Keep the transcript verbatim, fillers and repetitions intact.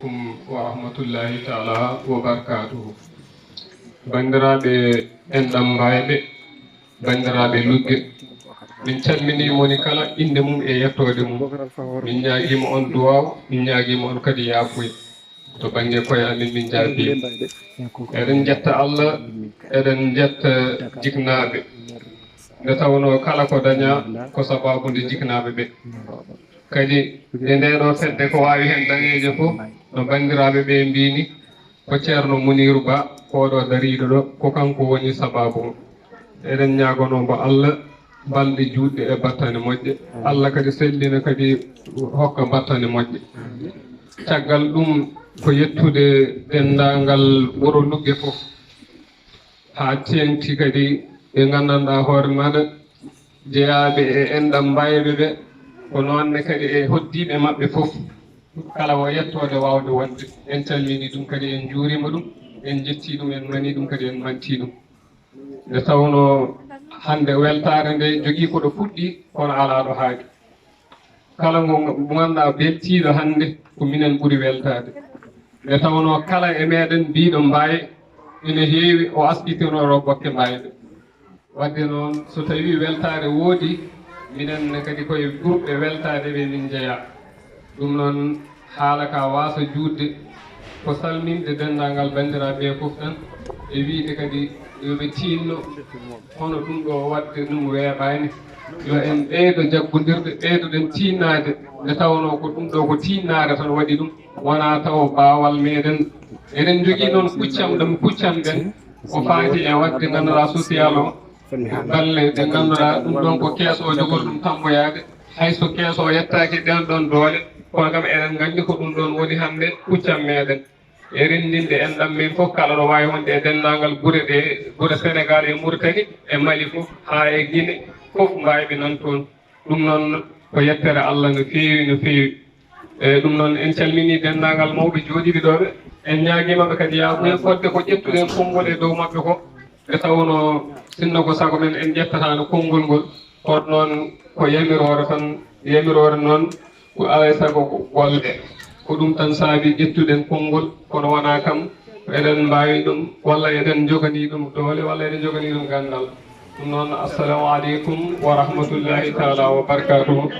Aleykum wa rahmatullahi taala wa barakaatuhu. Banndiraaɓe enɗam mbaayɓe, banndiraaɓe Lugge, min calminii moni kala innde mum e yettoode mum. Min ñaagiima on duwaaw, min ñaagiima on kadi yaafuya. To bannge koye amin, min njaardi. Eɗen njetta Allah, eɗen njetta jiknaaɓe. Nde tawnoo kala ko dañaa ko sabaabu nde jiknaaɓe ɓe. Kadi e ndee ɗoo fedde ko waawi heen dañeede fof, no banndiraaɓe ɓe mbiyi ni, ko Ceerno Muniiru Ba, oo ɗoo dariiɗo ɗo, ko kanko woni sabaabu o. Eɗen ñaaganoo mbo Allah balɗe juutɗe e battane moƴƴe. Allah kadi sellina kadi hokka battane moƴƴe. Caggal ɗum ko yettude denndaangal wuro Lugge fof, haa teeŋti kadi ɓe nganndanɗaa hoore maaɗa jeyaaɓe e enɗam mbaayɓe ɓe, ko noon ne kadi e hoɗdiiɓe maɓɓe fof. Kala o yettoode waawde wonde, en calminii ɗum kadi, en njuuriima ɗum, en njettii ɗum, en manii ɗum kadi, en mantii ɗum. Nde tawnoo hannde weltaare nde jogii ko ɗo fuɗɗi, kono alaa ɗo haaɗi. Kala ngo ngannduɗaa beltiiɗo hannde, ko minen ɓuri weltaade. Nde tawnoo kala e meɗen biiɗo Mbaye ina heewi o askitinoo Bokke Mbaye ɓe. Wadde noon, so tawii weltaare woodi, minen ne kadi koye ɓurɓe weltaade ɓe min njeyaa. Ɗum noon, haala ka waasa juutde, ko salminde denndaangal banndiraaɓe ɓe fof tan, e wiyde kadi yo ɓe tiinno, hono ɗum ɗo waɗde ɗum weeɓaani. Yo en ɓeydo jaggondirde, ɓeydoɗen tiinnaade, nde tawnoo ko ɗum ɗo ko tiinnaare tan waɗi ɗum, wonaa taw baawal meɗen. Eɗen njogii noon kuccam ɗam kuccam ɗen, ko faati e waɗde ngannduɗaa social o, galle ɗe ngannduɗaa ɗum ɗon ko kees o jogori ɗum tammoyaade. Hay so kees o yettaaki ɗen ɗon doole, kono kam eɗen nganndi ko ɗum ɗon woni hannde kuccam meɗen. E renndinde enɗam men fof, kala ɗo waawi wonde e denndaangal gure ɗe, gure Senegaal e Muritani e Mali fof, haa e Gine fof, mbaawɓe nan toon. Ɗum noon ko yettere Allah no feewi, no feewi. E ɗum noon, en calminii denndaangal mawɓe jooɗiiɓe ɗo ɓe. En ñaagiima ɓe kadi yaafuya fodde ko ƴettuɗen konngol e dow maɓɓe ko. Nde tawnoo, sinno ko sago men, en ƴettataano konngol ngol. Kono noon, ko yamiroore tan, yamiroore noon, ko alaa e sago ko golle. Ko ɗum tan saabi ƴettuɗen konngol, kono wonaa kam, eɗen mbaawi ɗum, walla eɗen njoganii ɗum doole, walla eɗen njoganii ɗum ganndal. Ɗum noon, assalamu aleykum wa rahmatullahi taala wa barakaatuhu.